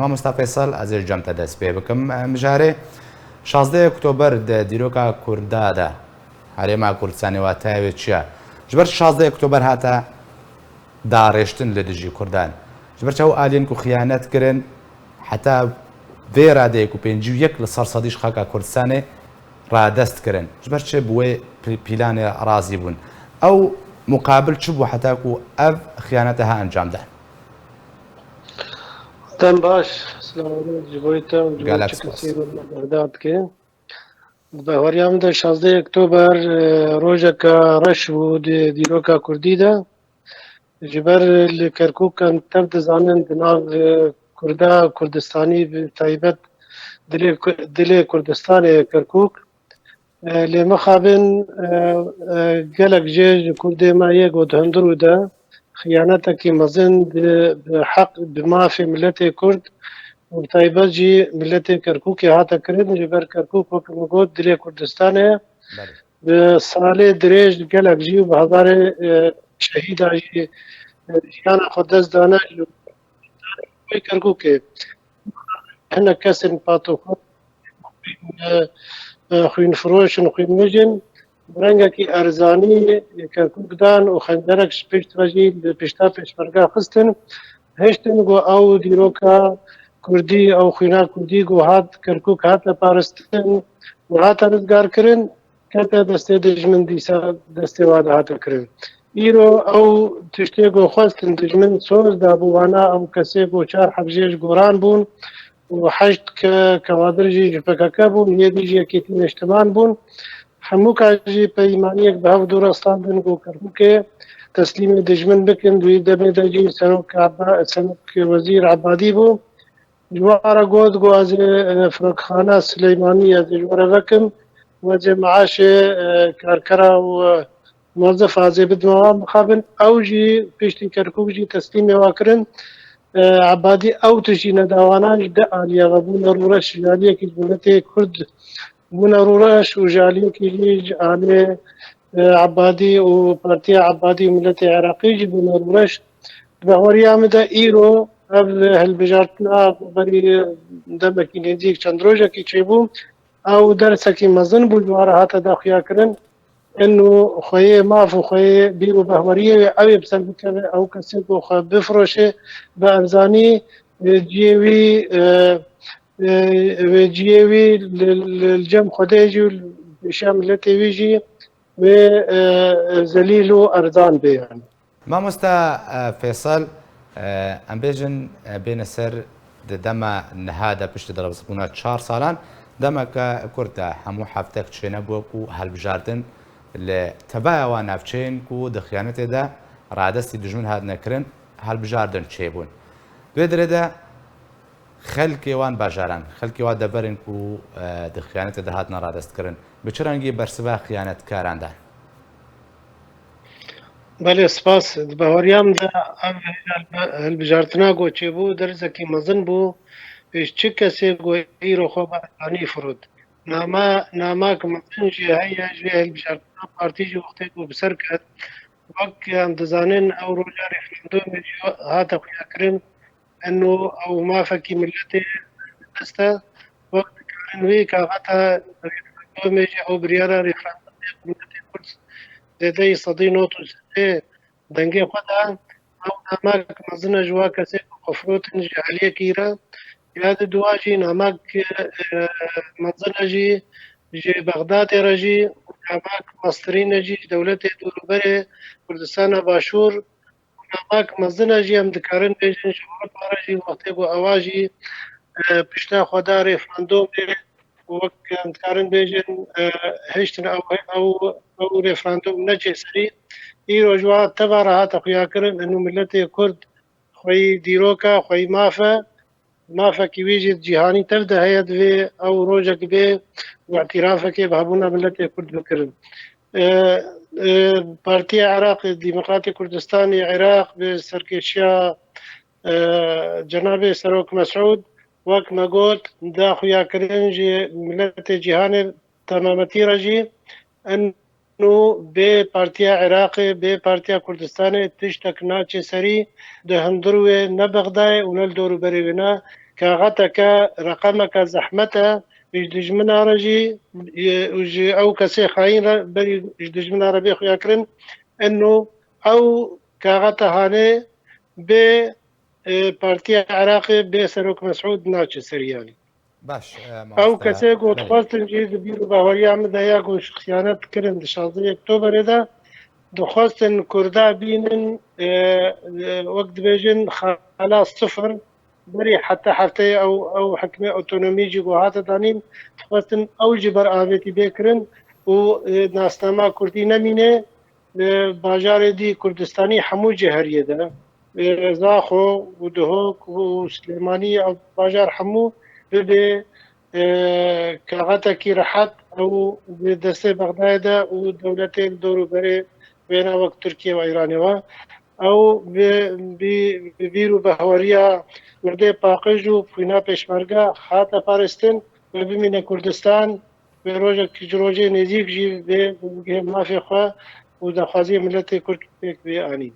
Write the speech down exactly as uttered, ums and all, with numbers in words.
Mamosta Feysel, ez ê ji cem te dest pê bikim. Mijarê şazdeh Oktober di dîroka Kurda de, Herêma Kurdistanê, wateyê wê çi ye? Ji ber şazdeh Oktober hate darêştin li dijî Kurdan? Ji ber çawa aliyên ku xiyanet kirin, heta vê radeyê ku pêncî û yek li ser sedî ji xaka Kurdistanê radest kirin? Ji ber çi bi wê pl-, planê razî bûn? Ew muqabil çi bû heta ku ev xiyanete ha encam dan? Dem baş, selamet ji bo te û ji bo Gelek çi spas. Kesî li Bexdad ke. Di bahweriya min de şazdeh Oktober, e, rojeka reş bû di dîroka Kurdî de. Ji ber li Kerkûk em tev dizanin di nav, e, Kurda, Kurdistanî bi taybet dilê Ku-, dilê Kurdistanê Kerkûk. E, lê mixabin, e, e, gelek jê ji Kurdê me yê ku di hundir û de xiyanetekî mezin bi, bi heq, bi mafê miletê Kurd û bi taybet jî miletê Kerkûkê hate kirin. Ji ber Kerkûk, wek min got, dilê Kurdistanê ye. Belê. Bi salê dirêj gelek jî û bi hezarê, e, şehîda jî, e, jiyana xwe dest dane ji wê Kerkûkê. Hinek kesên patoxwe, e, e, xwînfiroş in, xwînmij in. Bi rengekî erzanî Kerkûk dan û xencerek ji pişt ve jî li pişta pêşmerga xistin. Hiştin ku ew dîroka Kurdî, ew xwîna Kurdî ku hat Kerkûk hate parastin û hate rizgarkirin, kete destê dijmin, dîsa destê wa dihate kirin. Îro ew tiştê ku xwestin dijmin soz dabû wana, ew kesê ku çar heb jê ji goran bûn û heşt ke-, kewadir jî ji P K K bûn, yê dî ji Yekîtî Niştiman bûn. Hemûka jî peymaniyek bi hev dû rastandin ku Kerkûkê teslîmê dijmin bikin. Di wî demê de jî Serok Ebba-, Serok Wezîr Ebadî bû. Ji wan re got, got, ez ê, e, firokxana Sileymanî ez ê ji we re vekim û ez ê meaşê, e, karkera û, e, muwezzifa ez ê bidime wan. Mixabin ew jî piştî Kerkûk jî teslîmê wa kirin. E, Ebadî ew tişt jî neda wana, ji de aliya ve bûne rûreş, ji aliyekî ji miletê Kurd bûne rûreş û ji aliyekî jî ji alê, e, Ebadî û Partiya Ebadî û Miletê Iraqî jî bûne rûreş. Di bahweriya min de îro ev hilbijartina ku berî demekî nêzîk çend rojekî çêbû, ew dersekî mezin bû ji wan re hate daxuyakirin. Eno xweyê maf û xweyê bîr û bahweriyê wê ew ê bi ser bikeve, ew kesê ku xwe bifiroşe bi erzanî, e, cihê wî, e, e, wê cihê wî li, li, li cem Xwedê jî û li pêşiya miletê wî jî wê, e, zelîl û erzan bê yani. Mamosta, e, Feysel, e, em bêjin, e, bêne ser di dema niha de piştî derbasbûna çar salan, demeke kurt e, hemû heftek çênebû ku helbijartin li tevaya wan navçeyên ku di xiyanetê de radestî dijmin hatine kirin, helbijardin çêbûn. Di wê derê de xelkê wan bajaran, xelkê wan deverên ku, e, di xiyanetê de hatine radestkirin, bi çi rengî bersiva xiyanetkaran dan? Belê, spas. Di bahweriya min de ev hilbijartina ku çêbû derzekî mezin bû. Ji çi kesê ku îro xwe bi erzanî firot. Nama, namak mezin jî heye ji vê hilbijartina partî jî wextê ku bi ser ket. Wek em dizanin ew roja referandumê jî hate xuyakirin. Eno ew mafekî miletê dest e. Wek dikarin wê kaxeta referandumê jî ew biryara referandumê ku miletê Kurd zêdeyî sedî nod û sê dengê xwe da, ew namek mezin e ji wa kesê ku xwe firotin ji aliyekî re. Ya di dua jî namek, e, mezin e jî ji Bexdadê re jî, namek mestirîn e jî ji dewletê dûrûberê Kurdistana Başûr. Namek mezin e jî em dikarin bêjin ji Ewropa re jî wextê ku ewa jî, e, pişta xwe da referandumê û wek em dikarin bêjin, e, hiştin ew, ew, ew referandum neçe serî. Îro ji wan teva re hate xuyakirin, eno miletê Kurd xweyî dîrok e, xweyî maf e. Mafekî wî jî di cîhanî tev de heye, divê ew rojek bê û îtirafekê bi hebûna miletê Kurd bikirin. E, e, Partiya Iraqê Demokratê Kurdistanê Iraq bi serkêşiya, e, Cenabê Serok Mesûd, wek me got, da xuyakirin ji miletê cîhanê temametî re jî. Eno bê Partiya Iraqê, bê Partiya Kurdistanê tiştek naçe serî, di hundir wê ne Bexdayê û ne li dorûberê wê ne. kaxeteke, reqemeke zehmet e, ji dijmina re jî, e, û ji ew kesê xayîn re berî ji dijmina re bê xuya kirin. Eno ew kaxete hanê bê, e, Partiya Iraqê bê Serok Mesûd naçe ser yanî. Baş, e, Ew kesê ku dixwestin jî di bîr û bahweriya min de ya ku ji xiyanet kirin di şazdehê Oktoberê de, dixwestin Kurda bînin, e, e, wek dibêjin xala sifir, berî heta hefteyê ew, ew hikmê otonomî jî ku hate danîn, dixwestin ew jî ber avêtî bê kirin û, e, nasnama Kurdî nemîne, e, bajarê dî Kurdistanî hemû cî heriyê de, e, Zaxo û Duhok û Silêmanî, ew bajar hemû bibe, e, kaxetekî rehet, ew di destê Bexdayê de û dewletê li dor û berê wêna wek Tirkiye û Îranê we. Ew bi, bi, bi bîr û bahweriya wirdê paqij û xwîna pêşmerge hate parastin, wê bimîne Kurdistan, wê rojek ji rojê nêzîk jî bê bigihê mafê xwe û daxwaziyê miletê Kurd pêk bê anîn.